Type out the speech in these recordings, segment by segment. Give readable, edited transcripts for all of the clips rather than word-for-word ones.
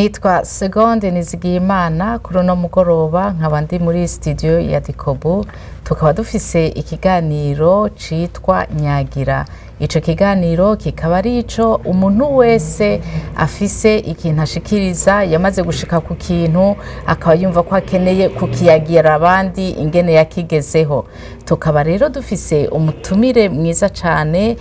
Nitwa Segonde Nizigiyimana. Kuri uno mugoroba nkaba ndi muri studio ya Dikobu, tukaba dufise ikiganiro citwa Nyagira. Ico kiganiro kikaba ari ico umuntu wese afise ikintu ashikiriza, yamaze gushika ku kintu, akaba yumva ko akeneye kukiyagira abandi ingene yakigezeho. Tukaba rero dufise umutumire mwiza cane,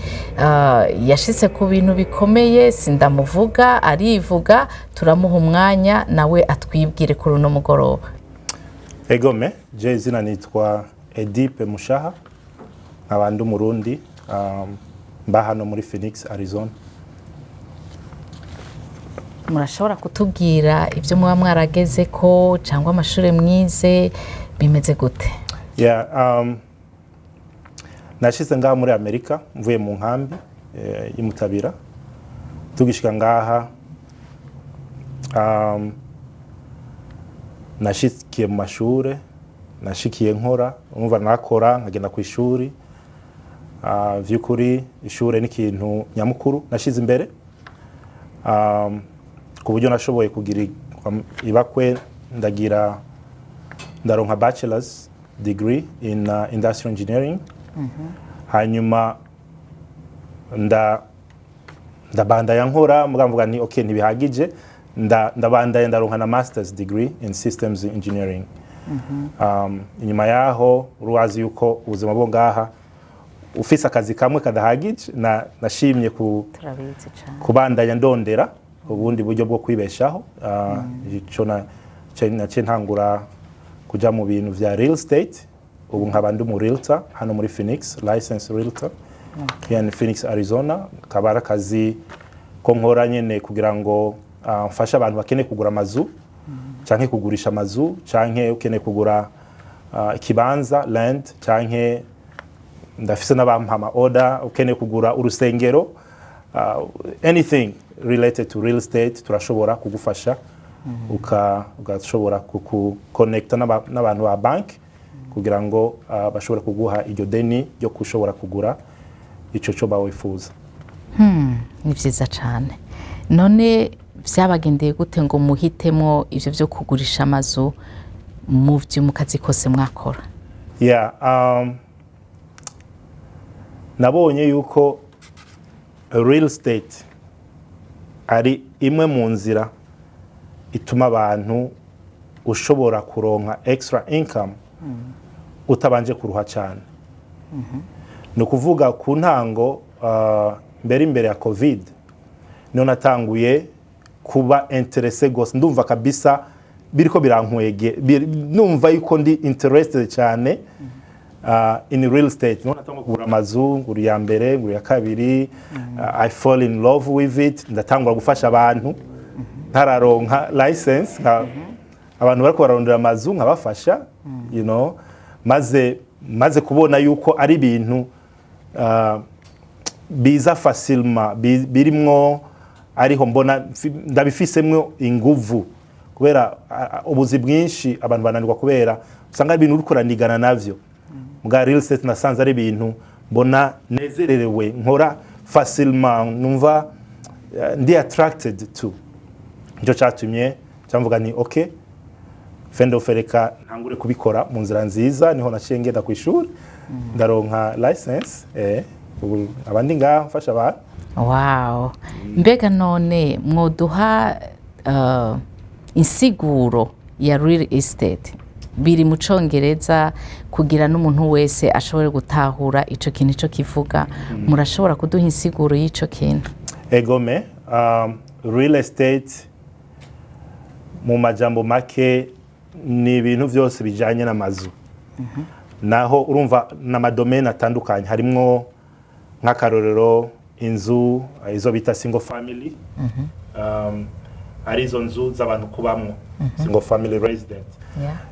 yashitse ku bintu bikomeye. Sindamuvuga, arivuga. Turamuha umwanya nawe atwibwire kuri uno mugoroba. Egome, je izina nitwa Edipe Mushaha, nkaba ndi Umurundi, mba hano muri Phoenix, Arizona. Murashobora kutubwira ibyo muba mwarageze ko cyangwa amashuri mwize bimeze gute? Yeah, nashize ngaha muri Amerika mvuye mu nkambi y'Imutabira. Tugishika ngaha, nashikiye mu mashure, nashikiye nkora. Urumva nakora nkagenda ku ishuri. Vy'ukuri ishure ni ikintu nyamukuru nashize imbere, ku buryo nashoboye kugira ibakwe ndagira ndaronka bachelor's degree in industrial engineering. Hanyuma ndabandaya nkora, muga mvuga nti okay, ntibihagije, ndabandaya ndaronka na master's degree in systems engineering. Inyuma yaho, urazi yuko ubuzima bwo ngaha ufise akazi kamwe kadahagije, nashimye ku Turabizi cyane. kubandanya ndondera ubundi buryo bwo kwibeshaho. Ico naciye ntangura kuja mu bintu vya real estate. Ubu nkaba ndi mu realtor hano muri Phoenix, licensed realtor here in Phoenix, Arizona. Kaba ari akazi ko nkora nyene kugira ngo mfashe abantu bakeneye kugura amazu canke kugurisha amazu, canke ukeneye kugura ikibanza, land, canke ndafise n'abampa ama order, ukeneye kugura urusengero, anything related to real estate turashobora kugufasha, ugashobora kuconnecta n'abantu ba banki kugira ngo bashobore kuguha iryo deni ryo kushobora kugura ico cyo bawifuza. Ni byiza cyane. None byabagendeye gute ngo muhitemo ibyo byo kugurisha amazu mu byo mu kazi kose mwakora? Yeah, nabonye yuko real estate ari imwe mu nzira ituma abantu ushobora kuronka extra income utabanje kuruha cyane. Ni ukuvuga ku ntango, mbere imbere ya COVID, niho natanguye kuba intéressé gose. Ndumva kabisa biriko birankwege, numva yuko ndi interested cyane in real estate. Niho natanguye kugura amazu, ngura iya mbere, ngura iya kabiri. I fall in love with it. Ndatangura gufasha abantu ntararonka license, abantu bariko bararondera amazu nkabafasha. Maze kubona yuko ari ibintu biza facilement, birimwo ariho mbona ndabifisemwo inguvu, kubera ubuzi bwinshi abantu bananirwa kubera usanga ari ibintu uriko uranigana navyo. Bwa real estate nasanze ari ibintu mbona nezererewe, nkora facilement, numva ndi attracted to. Nicyo cyatumye cyamvuga ni okay, fendo reka ntangure kubikora mu nzira nziza. Niho naciye ngenda ku ishuri, ndaronka license, ubu abandi ngaha mfasha abantu. Wow! Mbega none mwoduha insiguro ya real estate biri mu Congereza, kugira n'umuntu wese ashobore gutahura ico kintu ico kivuga? Murashobora kuduha insiguro y'ico kintu? Egome, real estate mu majambo make ni ibintu byose bijyanye n'amazu. Naho urumva n'ama domaines atandukanye, harimwo nk'akarorero inzu izo bita single family, ari izo nzu z'abantu kubamwo, single family resident.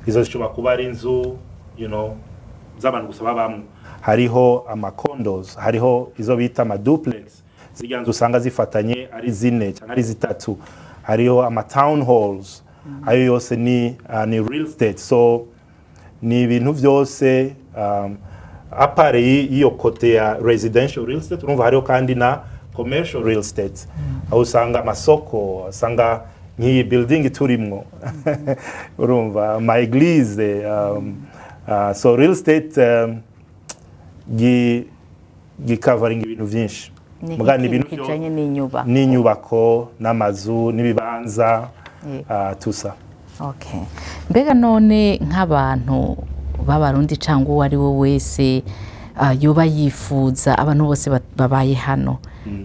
Izo zishobora kuba ari inzu z'abantu gusa babamwo. Hariho ama condos, hariho izo bita ama duplex, zirya nzu usanga zifatanye ari zine cyangwa ari zitatu. Hariho ama town halls. Ayo yose ni real estate. So ni ibintu byose, à part y'iyo côté ya residential real estate, urumva hariho kandi na commercial real estate, aho usanga amasoko, usanga Nk'iyi building turimwo, urumva, ama église. So real estate gikavaringa ibintu vyinshi. Ni Muga ni nk'ikintu ibintu kijanye n'inyubako. N'inyubako n'amazu n'ibibanza. Tusa. Okay. Mbega none nk'abantu b'Abarundi cyangwa uwo ari we wese yoba yifuza, abantu bose babaye hano,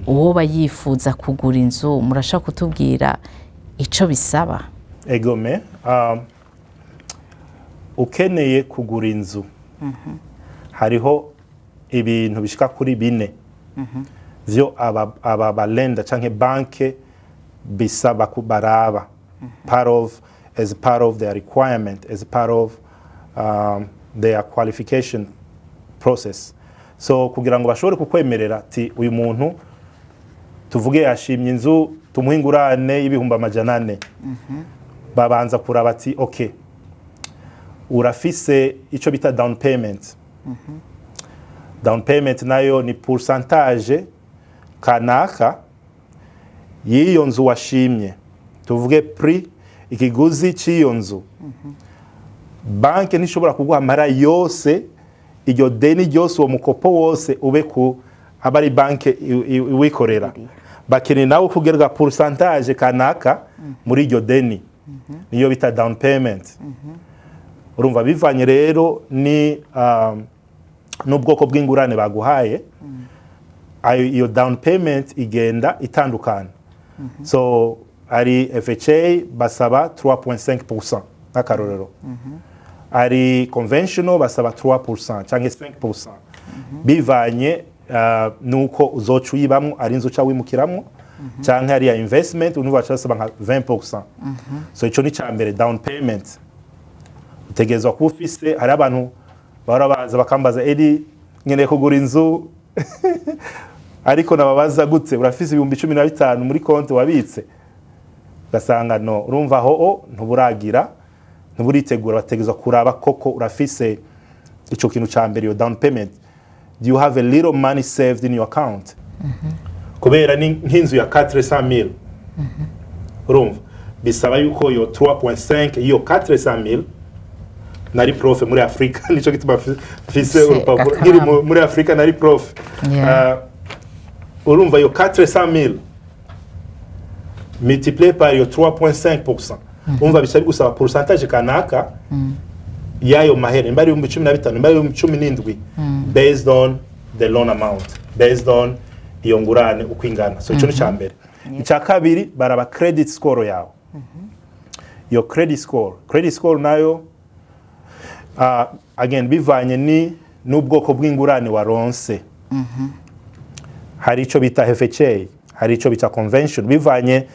uwo yifuza kugura inzu, murashaka kutubwira ico bisaba? Egome, ukeneye kugura inzu, hariho ibintu bishika kuri bine vyo aba ba lender canke banke bisaba baraba part of as part of their requirement, as part of their qualification process. So kugira ngo bashobore kukwemerera ati uyu muntu, tuvuge yashimye inzu, tumuhe ingurane y'400,000, babanza kuraba ati okay, urafise icyo bita down payment. Down payment nayo ni pourcentage kanaka y'iyo nzu washimye. Tuvuge prix, ikiguzi cy'iyo nzu, banki ntishobora kuguha amahera yose, iryo deni ryose, uwo mukopo wose ube ku aba ari banki iwikorera. Bakeneye nawe kugerwa pourcentage kanaka muri iryo deni, niyo bita down payment. Urumva, bivanye rero ni n'ubwoko bw'ingurane baguhaye, ayo iyo down payment igenda itandukana. So ari FHA basaba 3.5% nk'akarorero, ari conventional basaba 3% cyangwa 5%, bivanye nuko uzoca uyibamwo, ari inzu uca wimukiramwo cyangwa ari ya investment, urumva baca basaba nka 20%. So ico ni ca mbere, down payment utegerezwa kuba ufise. Hari abantu bahora baza bakambaza: "Eri, nkeneye kugura inzu," ariko nababaza gute? "Urafise 15,000 muri konti wabitse?" Ugasanga no. Urumva aho o ntuburagira, ntuburitegura. Bategerezwa kuraba koko urafise ico kintu ca mbere, iyo down payment. Do you have a little money saved in your account? Kubera ni nk'inzu ya 400,000, urumva bisaba yuko iyo 3.5, iyo 400,000. Nari prof muri Afrika, nico gituma mfise Mfise urupapuro. agakaramu. Nkiri muri Afrika nari prof. Urumva iyo 400,000 multiplié par iyo 3.5%, urumva bica bigusaba pourcentage kanaka y'ayo mahera, nimba ari 15,000, nimba ari 17,000, based on the loan amount, based on iyo ngurane uko ingana. So ico ni icya mbere. Icya kabiri, baraba credit score yawe. Iyo credit score, credit score nayo again bivanye ni n'ubwoko bw'ingurane waronse. Hari icyo bita FHA, hari icyo bita convention. Bivanye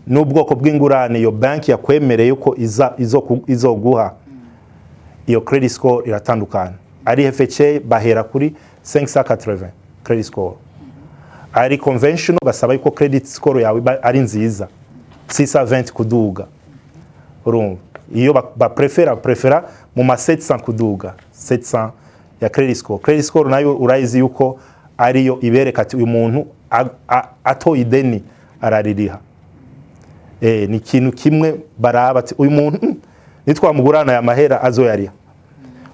n'ubwoko bw'ingurane iyo banki yakwemereye ko iza izoguha, iyo credit score iratandukana. Ari FHA bahera kuri 580 credit score, ari conventional basaba yuko credit score yawe iba ari nziza, 620 kuduga. Urumva iyo baprefera prefera mu ma 700 kuduga, 700 ya credit score. Credit score nayo urayizi yuko ariyo ibereka ati uyu muntu atoye ideni araririha. Ni ikintu kimwe baraba ati uyu muntu nitwamugurana aya mahera azoyariha.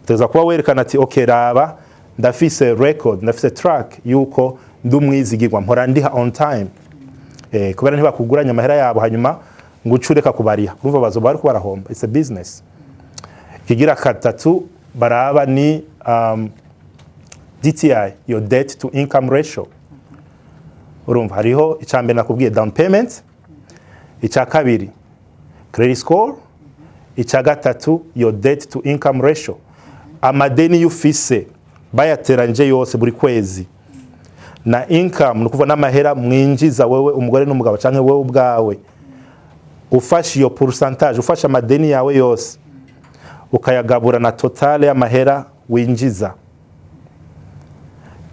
Uteza kuba werekana ati okay, raba, ndafise record, ndafise track yuko ndi umwizigirwa, mpora ndiha on time. Kubera ntibakuguranya amahera yabo hanyuma ngo uce ureka kubariha, urumva bazoba bariko barahomba. It's a business. Ikigira katatu baraba ni DTI, your debt to income ratio. Urumva hariho icya mbere nakubwiye, down payment, icya kabiri credit score, icya gatatu your debt to income ratio, amadeni y'ufise bayateranyije yose buri kwezi na income, ni ukuvuga n'amahera mwinjiza wewe umugore n'umugabo cyangwa wewe ubwawe. Ufashe iyo pourcentage, ufashe amadeni yawe yose ukayagabura na total y'amahera winjiza,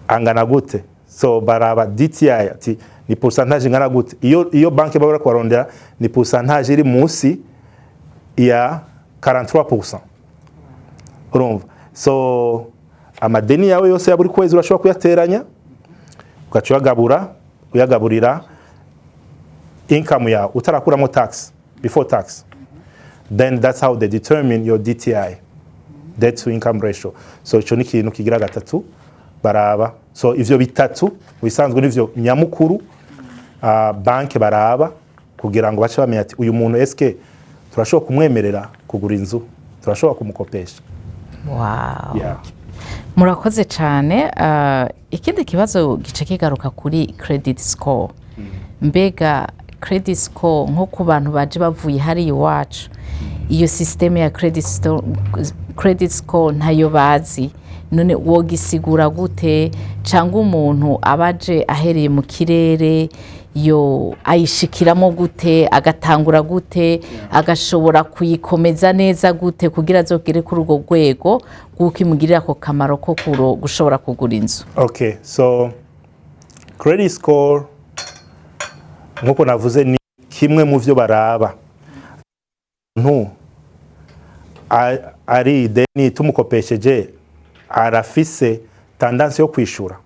angana gute? So baraba DTI ati ni pourcentage ingana gute. Iyo banki baba kubarondera ni pourcentage iri munsi ya 43%. Urumva, so amadeni yawe yose ya buri kwezi urashobora kuyateranya, ugaca uyagabura, uyagaburira income yawe utarakuramo tax. before tax. Then that's how they determine your DTI, debt to income ratio. So ico ni ikintu kigira gatatu baraba. So ivyo bitatu bisanzwe nivyo nyamukuru banke baraba kugira ngo bace bamenya ati uyu muntu, eske turashobora kumwemerera kugura inzu, turashobora kumukopesha? Yeah. Murakoze cyane. Ikindi kibazo gice kigaruka kuri credit score. Mbega credit score, nko ku bantu baje bavuye hariya iwacu, iyo système ya credit score ntayo bazi. None wogisigura gute? Cyangwa umuntu abaje ahereye mu kirere yo ayishikiramo gute, agatangura gute, agashobora kuyikomeza neza gute kugira azogere kuri urwo rwego rw'uko imugirira ako kamaro ko gushobora kugura inzu? Okay, so credit score, nkuko navuze, ni kimwe mu byo baraba. Ntu ari ideni tumukopesheje, arafise tendance yo kwishura.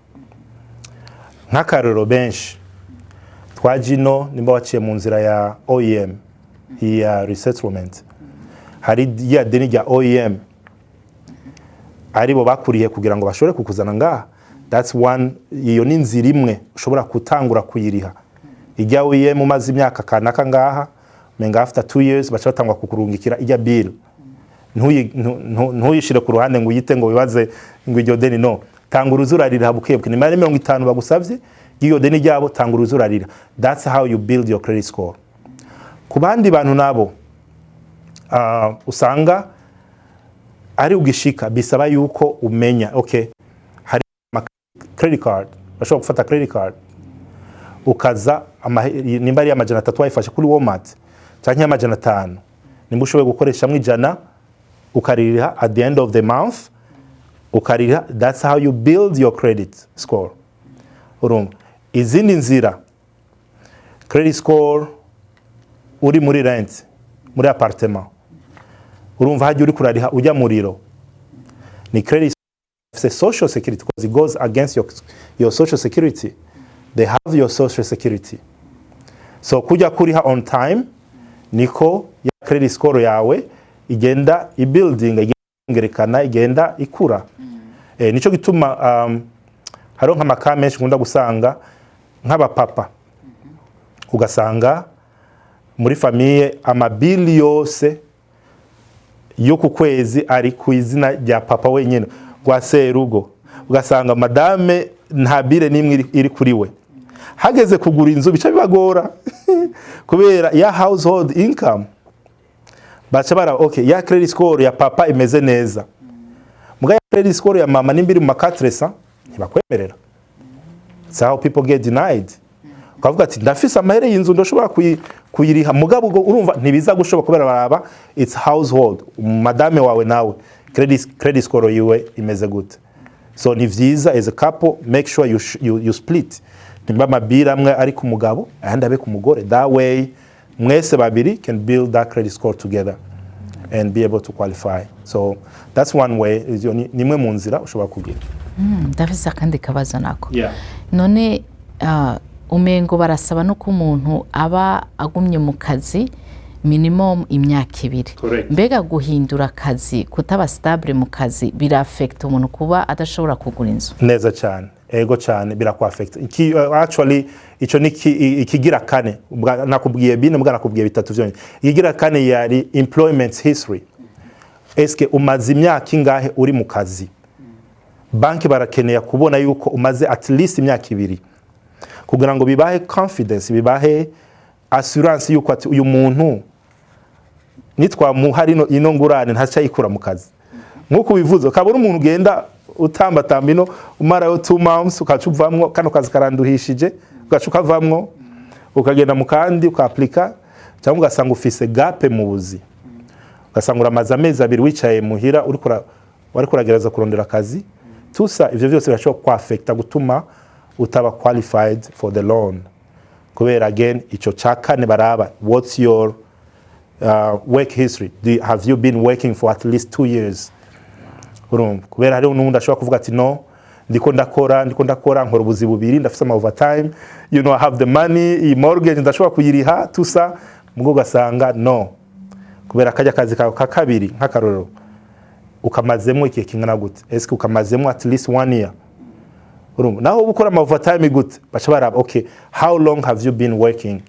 Nk'akarero, benshi twaje ino, nimba waciye mu nzira ya OEM ya resettlement, hari ya deni rya OEM aribo bakuriye kugira ngo bashobore kukuzana ngaha. That's one, iyo ni inzira imwe ushobora gutangura kuyiriha ijya OEM. Umaze imyaka kanaka ngaha, menga after 2 years baca batangwa kukurungikira ijya bill. Ntuyishire ku ruhande ngo uyite, ngo wibaze ngo iryo deni. No tanga uruzu urarira buke buke. Nimba ari 50 bagusavye y'iryo deni ryabo, tanga uruzu urarira. That's how you build your credit score. Ku bandi bantu nabo usanga ari ugishika, bisaba yuko umenya, okay, hari ama credit card, bashobora gufata credit card ukaza nimba ari 300 wayifashe kuri Walmart canke 500, nimba ushoboye gukoreshamwo 100 ukaririha at the end of the month, ukaririha. That's how you build your credit score. Urumva, izindi nzira, credit score uri muri rent, muri appartement, urumva hajya uri kurariha ujya muriro, ni credit social security, because it goes against your social security. They have your social security. So kujya kuriha on time niko ya credit score yawe igenda ibuilding, igerekana, igenda ikura. Nico gituma hariho nk'amaka menshi nkunda gusanga nk'abapapa, ugasanga muri famille amabili yose yo ku kwezi ari ku izina rya papa wenyine rwa serugo, ugasanga madame nta bill n'imwe iri kuri we. Hageze kugura inzu bica bibagora kubera ya household income baca bara, okay, ya credit score ya papa imeze neza, muga ya credit score ya mama nimba iri mu makatresa, ntibakwemerera. That's how people get denied. Ukavuga ati ndafise amahera y'inzu, ndashobora kuyiriha, mugabo ubwo urumva ntibiza gushoboka kubera baraba it's household, madame wawe nawe credit score yiwe imeze gute. So ni vyiza, as a couple, make sure you split. Nimba amabiri amwe ari ku mugabo, ayandi abe ku mugore, that way mwese babiri can build that credit score together and be able to qualify. So that's one way. Iyo ni nimwe mu nzira ushobora kugira. Ndafise akandi kabazo nako. Yeah. None umengo barasaba no ko umuntu aba agumye mu kazi minimum imyaka 2. Correct. Mbega guhindura akazi, kutaba stable mu kazi, birafekta umuntu kuba adashobora kugura inzu? Neza cyane, ego cyane, birakwafekta. Actually ico ni ikigira kane. Nakubwiye bine, mbwa nakubwiye bitatu vyonyine. Ikigira kane yari employment history. Eske umaze imyaka ingahe uri mu kazi? Banki barakeneye kubona yuko umaze at least imyaka 2 kugira ngo bibahe confidence, bibahe assurance yuko ati uyu muntu nitwamuha ino ngurane ntaca yikura mu kazi. Nk'uko ubivuze, ukaba uri umuntu ugenda utambatamba ino, umarayo 2 months ukaca uvamwo, kano kazi karanduhishije, ugaca ukavamwo ukagenda mu kandi ukaplika, cyangwa ugasanga ufise gap mu buzi, ugasanga uramaze amezi 2 wicaye muhira, wariko uragerageza kurondera akazi tusa. Ivyo vyose birashobora kwafekta, gutuma utaba qualified for the loan, kubera again ico ca kane baraba, what's your work history? Have you been working for at least 2 years? Urumva, kubera hariho n'uwundi ashobora kuvuga ati no, ndiko ndakora, nkora ubuzi bubiri, ndafise ama overtime, I have the money, iyi mortgage ndashobora kuyiriha tusa. Mubwo ugasanga no kubera kajya kazi kawe ka kabiri, nk'akarorero, ukamazemo igihe kingana gute? Ese ukamazemo at least one year? Urumva naho uba ukora ama overtime gute, baca baraba, okay, how long have you been working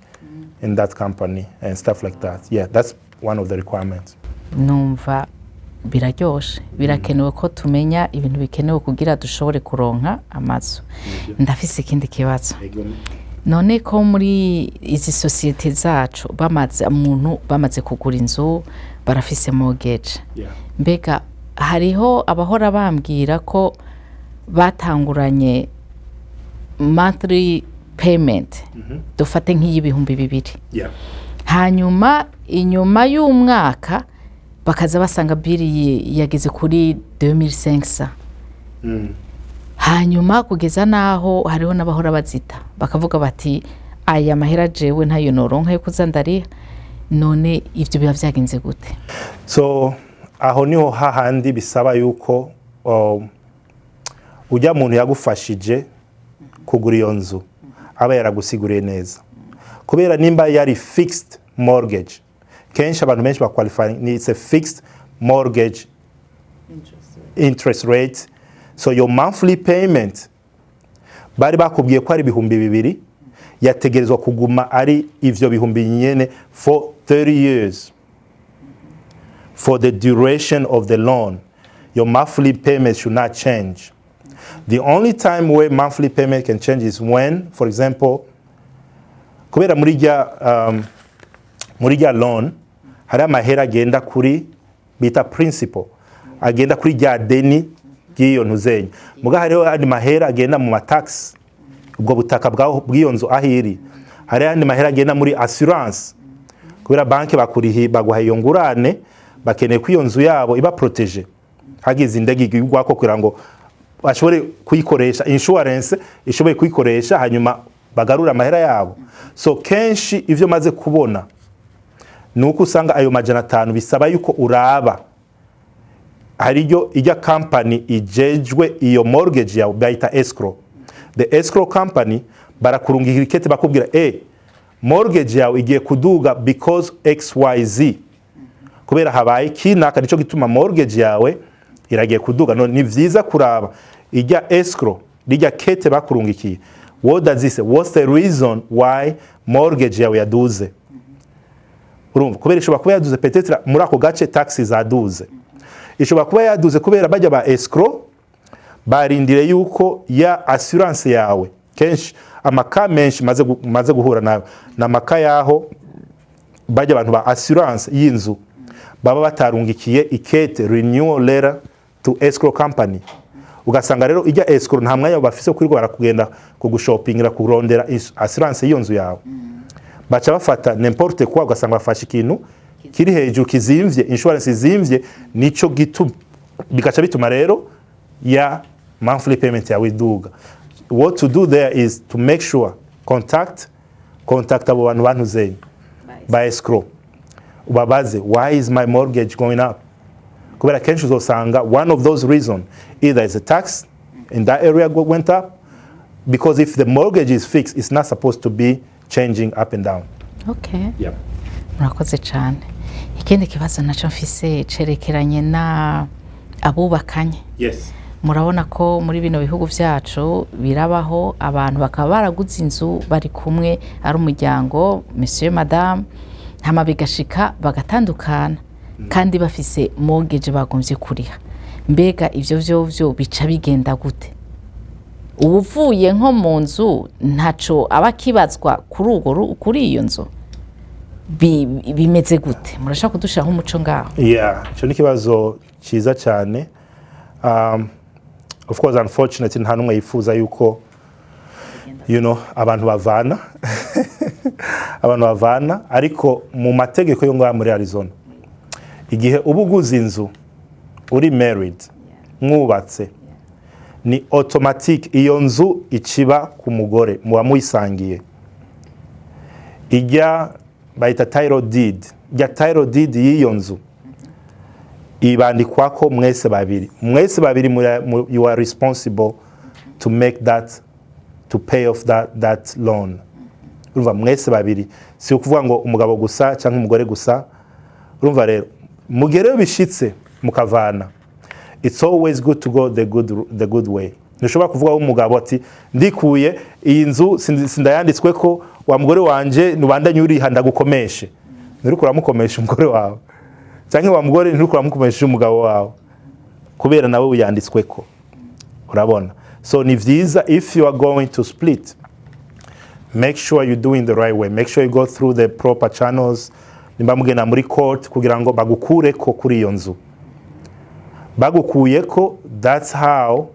in that company and stuff like that. Yeah, that's one of the requirements. Numva biraryoshe. Birakenewe ko tumenya ibintu bikenewe kugira dushobore kuronka amazu. Ndafise ikindi kibazo. None ko muri izi sosiyete zacu bamaze, umuntu bamaze kugura inzu, barafise mortgage, mbega hariho abahora bambwira ko batanguranye monthly payment, dufate nk'iy'ibihumbi 2, hanyuma inyuma y'umwaka bakaza basanga bill yageze kuri 2500, hanyuma kugeza n'aho hariho n'abahora bazita bakavuga bati: "Aya mahera jewe ntayo noronka yo kuza ndariha." None ivyo biba vyagenze gute? So aho niho hahandi bisaba yuko ujya muntu yagufashije kugura iyo nzu aba yaragusiguriye neza, kubera nimba yari fixed mortgage, kenshi abantu benshi baqualify ni it's a fixed mortgage interest rate. So your monthly payment bari bakubwiye ko ari 2000, yategerezwa kuguma ari ivyo bihumbi nyene for 30 years. For the duration of the loan, your monthly payment should not change. The only time where monthly payment can change is when, for example, kubera muri rya loan hari amahera agenda kuri bita principal, agenda kuri rya deni ry'iyo ntuzenya. Muga hariho andi mahera agenda mu matax, ubwo butaka bw'iyo nzu aho iri. Hari andi mahera agenda muri assurance, kubera banki bakurihi baguha iyo ngurane, bakeneye ko iyo nzu yabo iba protégée hagize indege igwako, kugira ngo bashobore kuyikoresha, insurance ishoboye kuyikoresha, hanyuma bagarura amahera yabo. So kenshi ivyo maze kubona ni uko usanga ayo 500 bisaba yuko uraba hariyo ijya company ijejwe iyo mortgage yawe, bayita escrow. The escrow company barakurungikira ikete bakubwira: "Mortgage yawe igiye kuduga because XYZ, kubera habaye kinaka, nico gituma mortgage yawe iragiye kuduga." None ni vyiza kuraba ijya escrow, rijya kete bakurungikiye. What does this say? What's the reason why mortgage yawe yaduze? Urumva, kubera ishobora kuba yaduze peut-être muri ako gace taxes zaduze, ishobora kuba yaduze kubera bajya ba escrow barindire yuko ya assurance yawe. Kenshi amaka menshi maze guhura nayo ni amaka yaho bajya abantu ba assurance y'inzu baba batarungikiye ikete, renewal letter to escrow company. Ugasanga rero ijya escrow nta mwanya bafise wo kwirirwa barakugenda kugushopingira, kurondera assurance y'iyo nzu yawe. Baca bafata n'importe quoi, ugasanga bafashe ikintu kiri hejuru, kizimvye, insurance izimvye. Nico gituma bigaca bituma rero ya monthly payment yawe iduga. What to do there is to make sure contact abo bantu bantuzenye ba escrow, ubabaze: "Why is my mortgage going up?" Kubera kenshi uzosanga one of those reason either is a tax in that area went up, because if the mortgage is fixed, it's not supposed to be changing up and down. Okay. Yeah. Murakoze cyane. Ikindi kibazo nacyo mfise cerekeranye na abubakanye. Murabona ko muri bino bihugu byacu birabaho, abantu bakaba baraguze inzu bari kumwe, ari umuryango, monsieur, madame, hama bigashika bagatandukana kandi bafise mortgage bagombye kuriha. Mbega ivyo vyovyo bica bigenda gute? Uwuvuye nko mu nzu ntaco aba akibazwa kuri iyo nzu? Bimeze gute? Murashaka kudushiraho umuco ngaho? Yeah, icyo ni ikibazo cyiza cyane. Of course, unfortunately, nta n'umwe yifuza yuko abantu bavana, ariko mu mategeko yo ngaha muri Arizona, igihe uba uguze inzu uri married, mwubatse, ni automatic iyo nzu ikiba ku mugore muba muyisangiye. Ijya bayita title deed, ijya title deed y'iyo nzu ibandikwako mwese babiri. Mwese babiri you are responsible to make that, to pay off that loan. Urumva, mwese babiri, si ukuvuga ngo umugabo gusa cyangwa umugore gusa. Urumva rero, mu gihe rero bishitse mukavana, it's always good to go the good way. Ntushobora kuvuga umugabo ati: "Ndikuye iyi nzu, sindayanditswe ko wa mugore wanje, nubandanye uriha ndagukomeshe." Nturiko uramukomesha umugore wawe, cyangwa wa mugore, nturiko uramukomesha umugabo wawe, kubera nawe wiyanditswe ko. Urabona? So ni vyiza, if you are going to split, make sure you're doing the right way. Make sure you go through the proper channels. Nimba mugenda muri court kugira ngo bagukureko kuri iyo nzu, bagukuyeko, that's how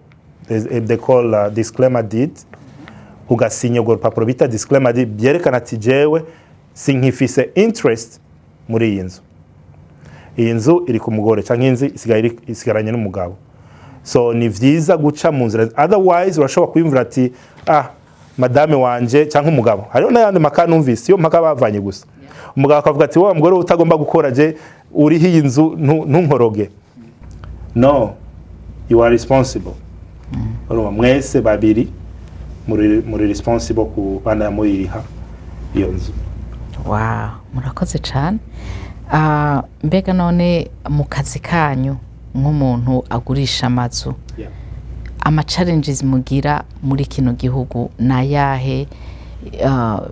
they call disclaimer deed. Ugasinya urwo rupapuro bita disclaimer deed, byerekana ati: "Jewe sinkifise interest muri iyi nzu, iyi nzu iri ku mugore, cyangwa inzu isigaye isigaranye n'umugabo." So ni vyiza guca mu nzira, otherwise urashobora kwiyumvira ati: "Ah, madame wanje cyangwa umugabo." Hariho n'ayandi maka numvise, iyo mpaka bavanye gusa, umugabo akavuga ati: "Wa mugore utagomba gukora, je uriho iyi nzu, ntunkoroge." No, you are responsible. Urumva, mwese babiri muri responsible ku bana muyiriha iyo nzu. Wow, murakoze cyane. Mbega none mu kazi kanyu nk'umuntu agurisha amazu, ama challenges mugira muri kino gihugu ni ayahe?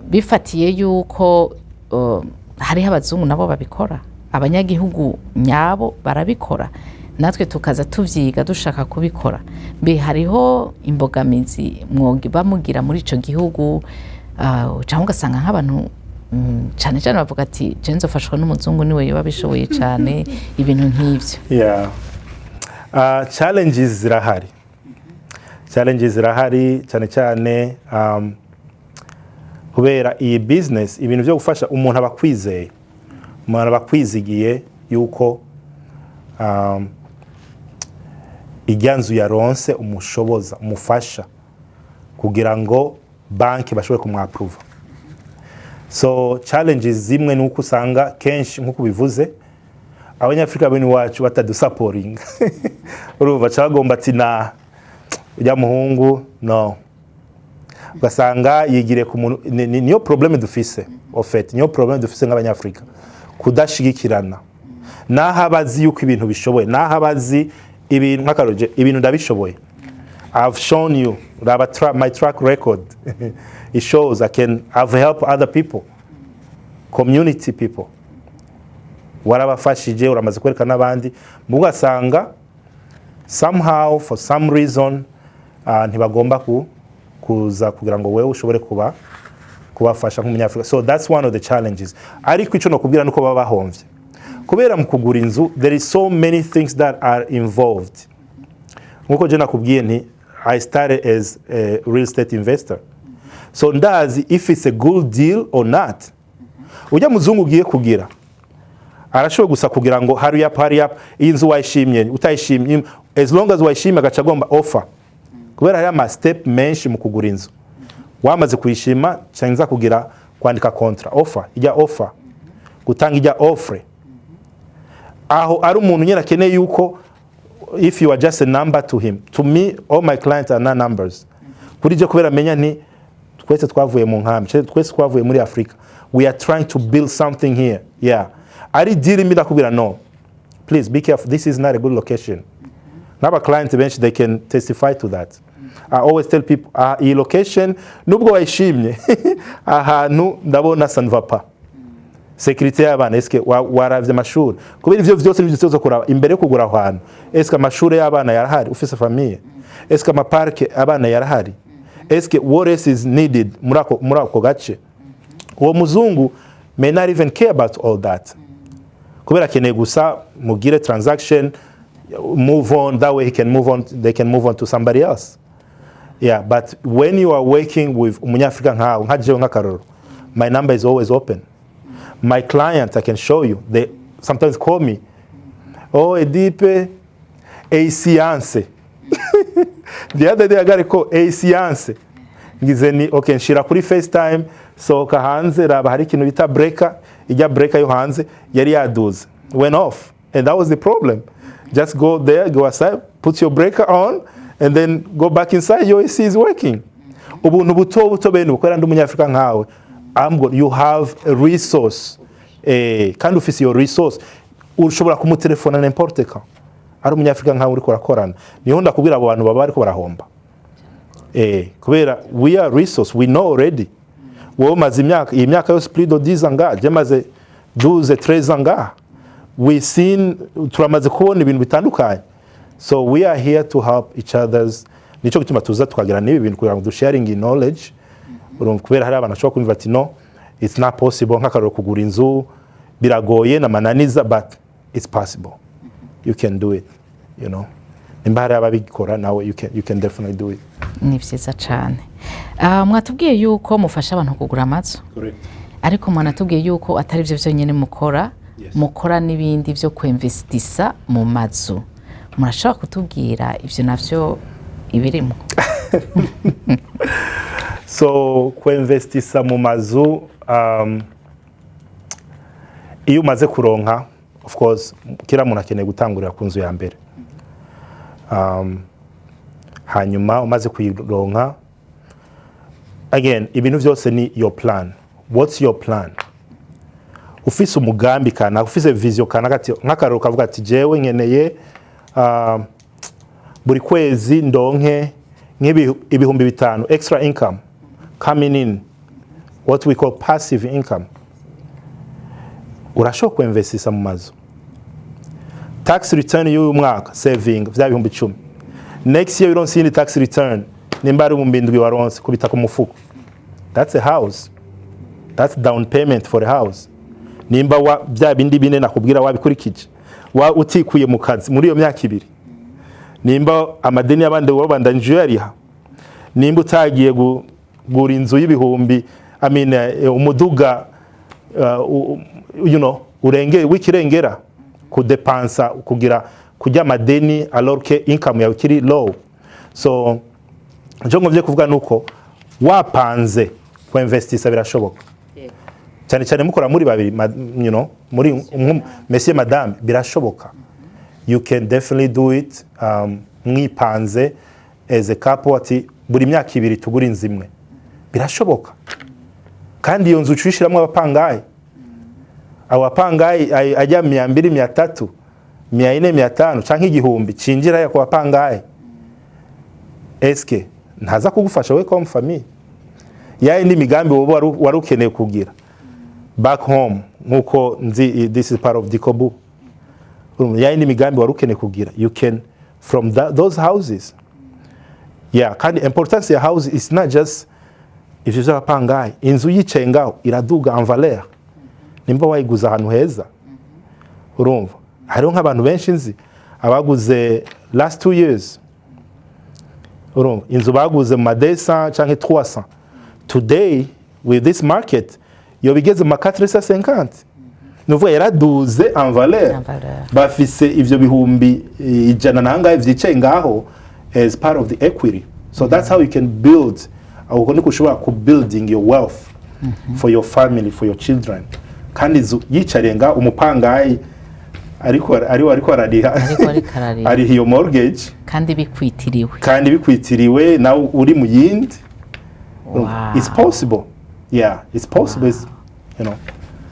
Bifatiye yuko hariho abazungu nabo babikora, abanyagihugu nyabo barabikora, natwe tukaza tuvyiga dushaka kubikora, mbe hariho imbogamizi mwoba mugira muri ico gihugu, cyangwa ugasanga nk'abantu cane cane bavuga ati: "Je nzofashwa n'umuzungu, niwe yoba abishoboye cane," ibintu nk'ivyo? Yeah. Challenges zirahari, challenges zirahari, cyane cyane kubera iyi business, ibintu byo gufasha umuntu aba akwizeye, umuntu aba akwizigiye yuko ijya nzu yaronse umushoboza, umufasha kugira ngo banki bashobore kumwapuruva. So challenges zimwe ni uko usanga kenshi, nk'uko ubivuze, Abanyafurika bene iwacu batadusaporinga. Urumva, baca bagomba ati: "Na ujya muhungu no." Ugasanga yigiriye ku muntu. Niyo problème dufise au fait, niyo problème dufise nk'Abanyafurika, kudashigikirana. Naho abazi yuko ibintu bishoboye, naho abazi ibintu, nk'akarorero, ibintu ndabishoboye. I've shown you, raba my track record, it shows I've helped other people, community people. Warabafashije, uramaze kwereka n'abandi, ugasanga somehow, for some reason, ntibagomba kuza kugira ngo wewe ushobore kubafasha nk'Umunyafurika. So that's one of the challenges. Ariko icyo nokubwira nuko baba bahomvye, kubera mu kugura inzu there is so many things that are involved. Nkuko je nakubwiye nti I started as a real estate investor, so ndazi if it's a good deal or not. Ujya muzungu ugiye kugira, arashoboye gusa kugira ngo hurry up, hurry up, iyi nzu wayishimye, utayishimye, as long as wayishimye, agaca agomba offer, kubera hari ama step menshi mu kugura inzu. Wamaze kuyishima, cyangwa kugira kwandika contrat, offer, ijya offer, gutanga ijya offer, aho ari umuntu nyine akeneye yuko if you are just a number to him. To me, all my clients are not numbers kuri je, kubera menya nti twese twavuye mu nkambi, twese twavuye muri Africa, we are trying to build something here. Yeah, ari deal mbi, ndakubwira: "No, please be careful, this is not a good location." N'aba clients benshi, they can testify to that. I always tell people, iyi location, nubwo wayishimye, ahantu ndabona ça ne va pas, sécurité y'abana, eske waravye amashuri? Kubera ivyo vyose nivyo tuzo kuraba imbere yo kugura aho hantu. Eske amashuri y'abana yarahari ufise famille? Eske amaparke abana yarahari? Eske what else is needed muri ako gace? Uwo muzungu may not even care about all that, kubera akeneye gusa mugire transaction, move on. That way he can move on, they can move on to somebody else. Yeah, but when you are working with Umunyafrika nkawe, nka jewe, nk'akarorero, my number is always open. My clients, I can show you, they sometimes call me: "Oh, Edipe, AC yanse." The other day I got a call, "AC yanse." Ngize ni: "Okay, nshira kuri FaceTime, sohoka hanze, raba hari ikintu bita breaker, ijya breaker yo hanze yari yaduze, went off, and that was the problem. Just go there, go aside, put your breaker on, and then go back inside, your AC is working." Ubuntu buto buto bene, kubera ndi Umunyafrika nkawe. You have a resource, kandi ufise iyo resource ushobora kumutelefona n'importe quand, ari umunyafrika nkawe uriko urakorana. Niho ndakubwira abo bantu baba bariko barahomba, kubera we are resource, we know already. Wowe umaze imyaka, iyi myaka yose, plus de 10 ans ngaha, je maze 12 13 ans ngaha. We seen, turamaze kubona ibintu bitandukanye, so we are here to help each others. Nico gituma tuza tukagira n'ibi bintu kugira ngo dusharing knowledge. Urumva, kubera hari abantu bashobora kumva ati: "No, it's not possible." Nk'akarorero, kugura inzu biragoye n'amananiza, but it's possible, you can do it. Nimba hari ababikora, nawe you can definitely do it. Ni byiza cyane. Mwatubwiye yuko mufasha abantu kugura amazu, ariko mwanatubwiye yuko atari byo byonyine mukora. Yes. Mukora n'ibindi byo kwemvesitisa mu mazu. Murashobora kutubwira ibyo navyo ibirimo? So kuinvestisa mu mazu, iyo umaze kuronka, of course kila muntu akeneye gutangurira ku nzu ya mbere. Hanyuma umaze kuyironka, again, ibintu byose ni your plan. What's your plan? Ufise umugambi kanaka, ufise vision kanaka, ati nk'akarorero kavuga ati: "Jewe nkeneye buri kwezi ndonke 5,000 extra income coming in, what we call passive income." Urashobora kuinvestisa mu mazu. Tax return y'uyu mwaka, saving vya 10,000. Next year uronse iyindi tax return, nimba ari 7,000 waronse, kubita ku mufuko. That's a house, that's down payment for a house. Nimba wa bya bindi bine nakubwira wabikurikije, wa utikuye mu kazi muri iyo myaka 2, nimba amadeni y'abandi wabandanije uyariha, nimba utagiye kugura inzu y'ibihumbi, I mean, umuduga urenge w'ikirengera kudepansa kugira kujya amadeni alors que income yawe ikiri low. So icyo ngomvye kuvuga nuko wapanze kuinvestisa birashoboka, cyane cyane mukora muri babiri, muri monsieur, madame, birashoboka. You can definitely do it, mwipanze as a couple, ati buri myaka 2 tugura inzu imwe. Birashoboka. Kandi iyo nzu ucishiramo abapangayi, abo bapangayi ajya 200, 300, 400, 500 canke 1000 cinjira ku bapangayi, eske ntaza kugufasha we comme famille ya indi migambi wowe wari ukeneye kugira back home? Nkuko nzi, this is part of Dikobu. Urumva, ya indi migambi wari ukeneye kugira, you can from those houses. Yeah, kandi importance ya house is not just ivyo vy'abapangayi. Inzu yicaye ngaho iraduga en valeur nimba wayiguze ahantu heza. Urumva, hariho nk'abantu benshi nzi abaguze last 2 years. Urumva, inzu baguze mu ma 200 canke 300, today with this market yoba igeze mu ma 450. Ni ukuvuga yaraduze en valeur. En valeur. Bafise ivyo 100,000 nangahe vyicaye ngaho as part of the equity. So that's how you can build. Uko niko ushobora ku building your wealth for your family, for your children. Kandi inzu yicariye ngaho, umupangayi ariko arariha. Ariko arariha. Ariha iyo mortgage. Kandi bikwitiriwe. Kandi bikwitiriwe, nawe uri mu yindi. It's possible, yeah, it's possible. It's.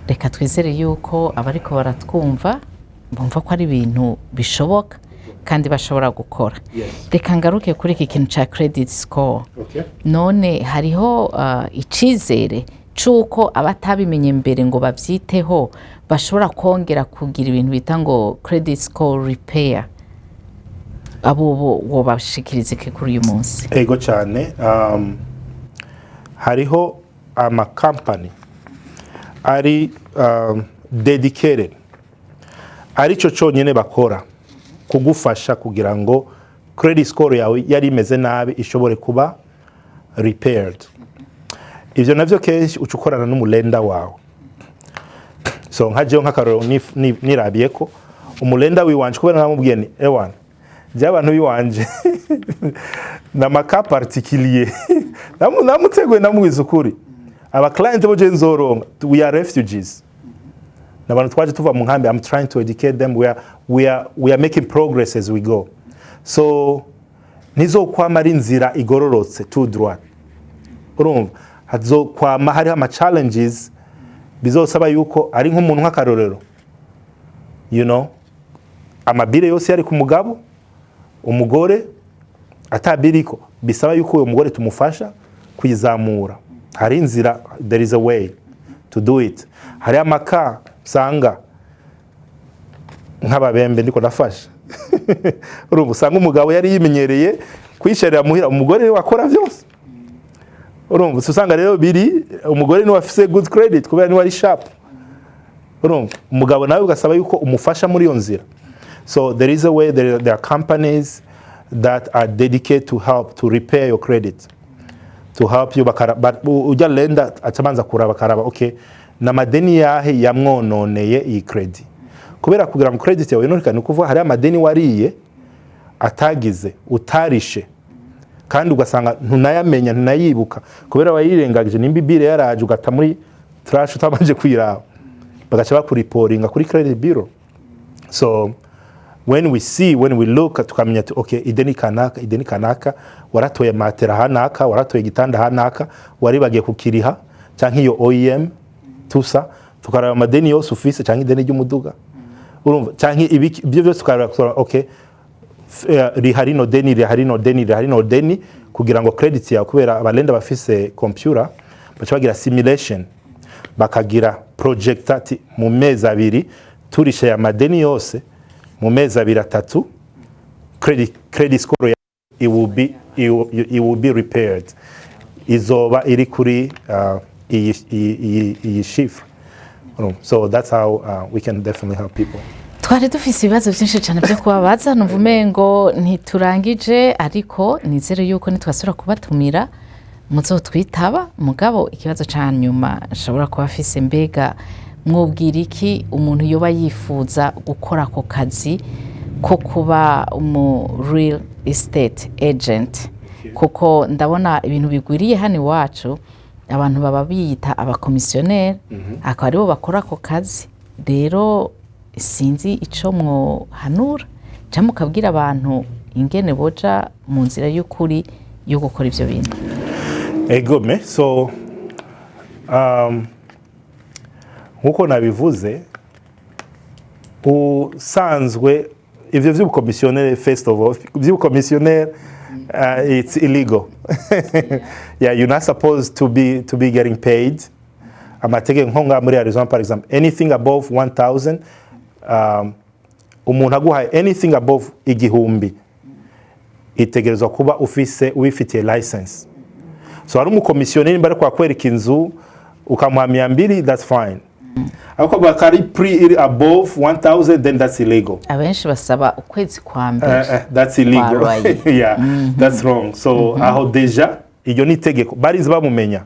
Reka twizere yuko abariko baratwumva bumva ko ari ibintu bishoboka kandi bashobora gukora. Reka ngaruke kuri iki kintu cya credit score. None hariho icizere c'uko abatabimenye mbere ngo bavyiteho bashobora kongera kugira ibintu bita ngo credit score repair? Abo bo wobashikiriza iki kuri uyu munsi? Ego cyane. Hariho amakampani ari dedicated, aricyo cyonyine bakora, kugufasha kugira ngo credit score yawe yari imeze nabi ishobore kuba repaired. Ibyo navyo kenshi uca ukorana n'umu lender wawe. So nka jewe, nk'akarorero, nirabiye ko umu lender wiwanje, kubera namubwiye ni ewana by'abantu biwanje na cas particulier, namuteguye, namubwiza ukuri: aba client bo je nzoronka, we are refugees, n'abantu twaje tuva mu nkambi. I'm trying to educate them. We are making progress as we go. So ntizokwama ari inzira igororotse tout droit. Urumva, Hazokwama hariho ama challenges bizosaba yuko ari nk'umuntu, nk'akarorero, ama bills yose yari ku mugabo, umugore atabiriko, bisaba yuko uwo mugore tumufasha kwizamura. Hari inzira, there is a way to do it. Hari amaka usanga nk'ababembe ndiko ndafasha, urumva, usanga umugabo yari yimenyereye kwisharira muhira, umugore niwe akora byose. Urumva, usanga rero biri umugore niwe afise good credit kubera niwe ari sharp. Urumva, umugabo nawe ugasaba yuko umufasha muri iyo nzira. So there is a way. There are companies that are dedicated to help to repair your credit, to help you. Ujya lender acabanza kuraba, akaraba, okay, namadeni yahe yamwononeye iyi credit? Kubera kugira ngo credit yawe yononekane, ni ukuvuga hari amadeni wariye atagize utarishe, kandi ugasanga ntunayamenya, ntunayibuka kubera wayirengagije. Nimba i bill yaraje ugata muri trash utabanje kwiraba, bagaca bakuriporinga kuri credit bureau. So when we see, when we look, tukamenya ati okay, ideni kanaka, ideni kanaka, waratoye matera hanaka, waratoye igitanda hanaka, waribagiye kukiriha, canke iyo OEM tusa, tukaraba amadeni yose ufise, canke ideni ry'umuduga, urumva, canke ibyo byose tukaraba, okay, riha rino deni, riha rino deni, riha rino deni, kugira ngo credit yawe, kubera aba lender bafise computer, baca bagira simulation, bakagira project ati mu mezi 2 turishe aya madeni yose, mu mezi 2, 3, credit score it will be repaired, izoba iri kuri iyi chiffre. So that's how we can definitely help people. Twari dufise ibibazo byinshi cyane byo kubabaza, numva umengo ntiturangije, ariko nizere yuko nitwasubira kubatumira muzotwitaba. Mugabo ikibazo ca nyuma nshobora kuba afise, mbega mwubwira iki umuntu yoba yifuza gukora ako kazi ko kuba umu real estate agent? Kuko ndabona ibintu bigwiriye hano iwacu, abantu baba biyita abakomisiyoneri, akaba aribo bakora ako kazi. Rero sinzi ico mwohanura cyangwa mukabwira abantu ingene boja mu nzira y'ukuri yo gukora ivyo bintu. Egome. So nkuko nabivuze, usanzwe ivyo vy'ubukomisiyoneri, first of all, vy'ubukomisiyoneri, it's illegal. Yeah, you're not supposed to be getting paid. Amategeko nko ngaha muri Arizona, par exemple, anything above 1000, umuntu aguhaye anything above 1000, itegerezwa kuba ufise ubifitiye license. So hari umukomisiyoneri nimba ariko akwereka inzu ukamuha 200, that's fine, ariko bakari prix iri above 1000, then that's illegal. Abenshi basaba ukwezi kwa mbere. That's illegal. Kwa loyer. Yeah, that's wrong. So aho déjà iryo ni itegeko barizi bamumenya,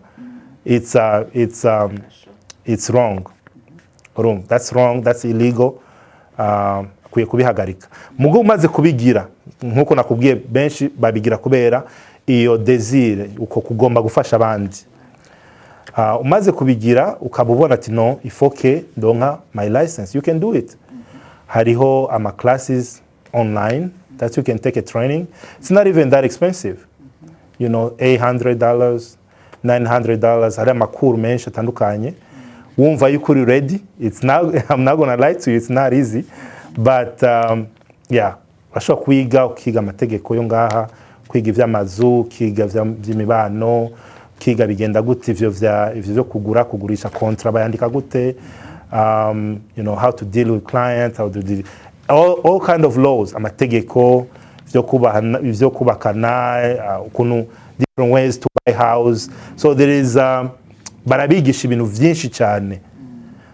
it's wrong. Urumva, that's wrong, that's illegal. Akwiye kubihagarika. Mugo umaze kubigira, nkuko nakubwiye, benshi babigira kubera iyo desire, uko kugomba gufasha abandi. Umaze kubigira ukaba ubona ati no, il faut que ndonka my license, you can do it. Hariho ama classes online that you can take a training. It's not even that expensive, $800, $900. Hari amakuru menshi atandukanye. Wumva yuko uri ready, it's not, I'm not gonna lie to you, it's not easy, but yeah, urashobora kwiga, ukiga amategeko yo ngaha, kwiga ivy'amazu, ukiga vy'imibano, ukiga bigenda gute ivyo vyo kugura, kugurisha, contrat bayandika gute, how to deal with clients, how to deal all kind of laws, amategeko vyo kubahana, ivyo kubakana, ukuntu different ways to buy house. So there is barabigisha ibintu vyinshi cyane.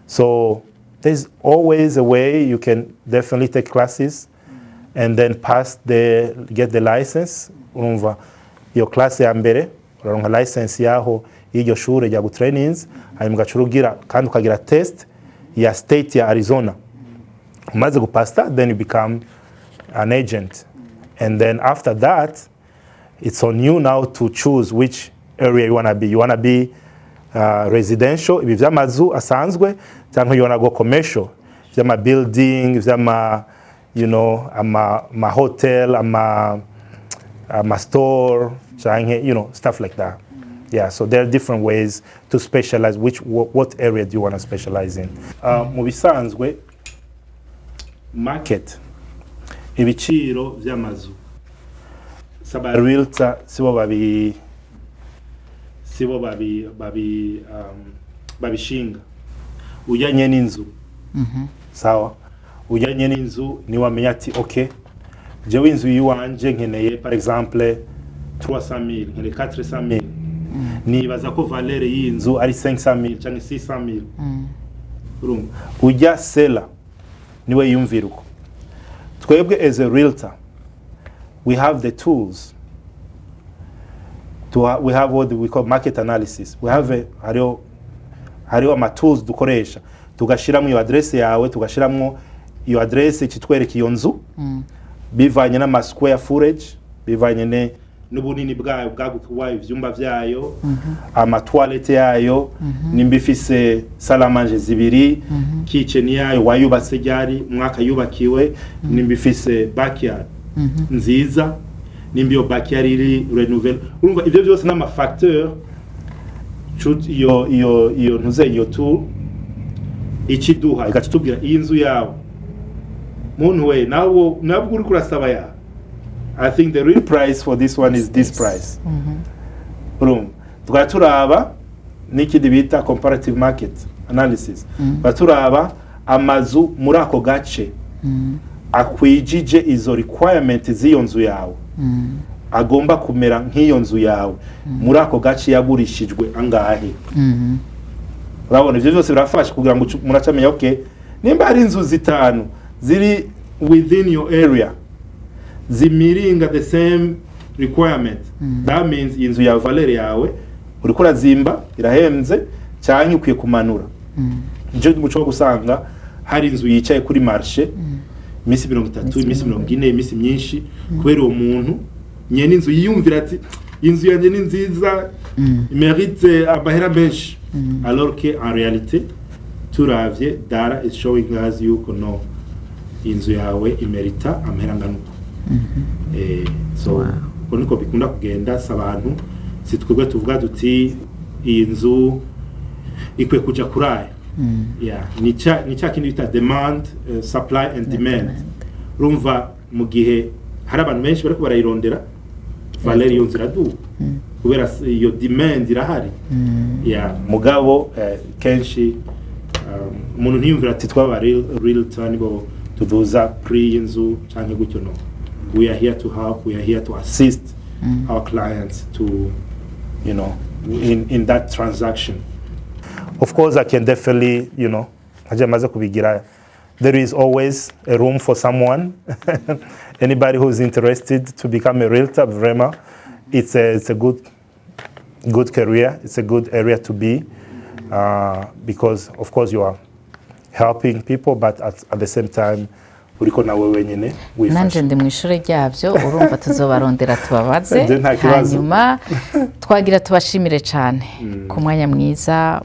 So there's always a way. You can definitely take classes and then pass the get the license. Urumva, iyo class ya mbere uraronka license yaho y'iryo shure rya gutrainings, hanyuma ugaca urugira kandi ukagira test ya state ya Arizona. Umaze gupasta, then you become an agent, and then after that it's on you now to choose which area you wanna be. You wanna be residential, ibi vy'amazu asanzwe, cyangwa you wanna go commercial, vy'ama building, vy'ama ama hotel, ama store, canke stuff like that. Yeah, so there are different ways to specialize. What area do you want to specialize in? Mu bisanzwe market, ibiciro vy'amazu, saba realtor sibo babishinga. Ujyanye n'inzu, sawa, ujyanye n'inzu niwamenya ati: "Okay, jewe inzu yiwanje nkeneye, par exemple, 300,000, nkeneye 400,000, nibaza ko valeur y'iyi nzu ari 500,000 cyangwa 600,000." Urumva ujya seller niwe yumvira uko. Twebwe as a realtor, we have the tools we have what we call market analysis. We have a, hariho ama tools dukoresha, tugashiramo iyo adresse yawe, tugashiramo iyo adresse kitwereka iyo nzu bivanye n'ama square footage, bivanye n'ubunini bwayo, bwaguke bwayo, ivyumba vyayo, ama toilette yayo, nimba ifise salle à manger zibiri, kitchen yayo wayubatse ryari, umwaka yubakiwe, nimba ifise backyard nziza, nimba iyo backyard iri rénovée. Urumva ivyo byose n'ama facteur iyo ntuze iyo tool ikiduha, igaca itubwira iyi nzu yawe, muntu we, nawe nabwo uri kurasaba ya, I think the real price for this one is this price. Urumva tukaba turaba n'ikindi bita comparative market analysis, tukaba turaba amazu muri ako gace akwijije izo requirement z'iyo nzu yawe, agomba kumera nk'iyo nzu yawe muri ako gace, yagurishijwe angahe. Urabona ivyo byose birafasha kugira ngo muracamenya: okay, nimba hari inzu zitanu ziri within your area zimiringa the same requirement, that means inzu ya valeur yawe uriko urazimba, irahemze, cyangwa ukwiye kumanura. Nico muco gusanga hari inzu yicaye kuri marché iminsi 30, iminsi 40, iminsi myinshi, kubera uwo muntu nyene inzu yiyumvira ati: "Inzu yanjye ni nziza, mérite amahera menshi", alors que en réalité turavye data is showing us yuko no, inzu yawe imerita amahera angana uko. So uko niko bikunda kugenda. Si abantu, si twebwe tuvuga duti iyi nzu ikwiye kuja kuri aya. Yeah, ni ca kindi bita demand, supply and demand. Urumva mu gihe hari abantu benshi bariko barayirondera, valeur iyo nzu iraduga kubera iyo demand irahari. Yeah, mugabo kenshi umuntu ntiyumvira ati twaba realtor nibo tuduza prix y'inzu canke gutyo. No, we are here to help, we are here to assist our clients to in that transaction. Of course I can definitely, nkaje maze kubigira, there is always a room for someone, anybody who's interested to become a realtor. Vraiment, it's a good career, it's a good area to be, because of course you are helping people, but at the same time uriko nawe wenyine wifasha. Nanje ndi mu ishuri ryabyo. Urumva tuzobarondera tubabaze. Ibyo nta kibazo. Hanyuma twagira tubashimire cyane ku mwanya mwiza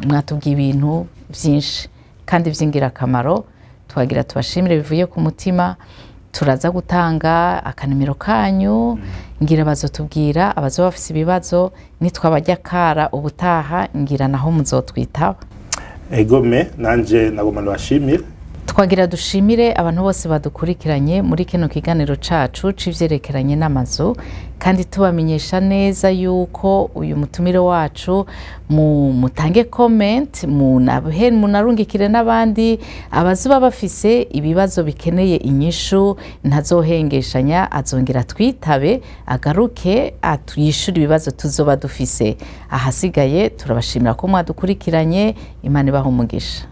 mwatubwiye ibintu byinshi kandi by'ingirakamaro. Twagira tubashimire bivuye ku mutima. Turaza gutanga akanimero kanyu, ngira bazotubwira abazoba bafise ibibazo. Nitwabajya kara ubutaha, ngira naho muzotwitaba. Egome, nanje nagomba ndabashimire. Twagira dushimire abantu bose badukurikiranye muri kino kiganiro cacu c'ivyerekeranye n'amazu, kandi tubamenyesha neza yuko uyu mutumire wacu mutange comment, munahe, munarungikire n'abandi abazoba bafise ibibazo bikeneye inyishu. Ntazohengeshanya, azongera twitabe, agaruke atwishure ibibazo tuzoba dufise. Ahasigaye turabashimira ko mwadukurikiranye. Imana ibaha umugisha.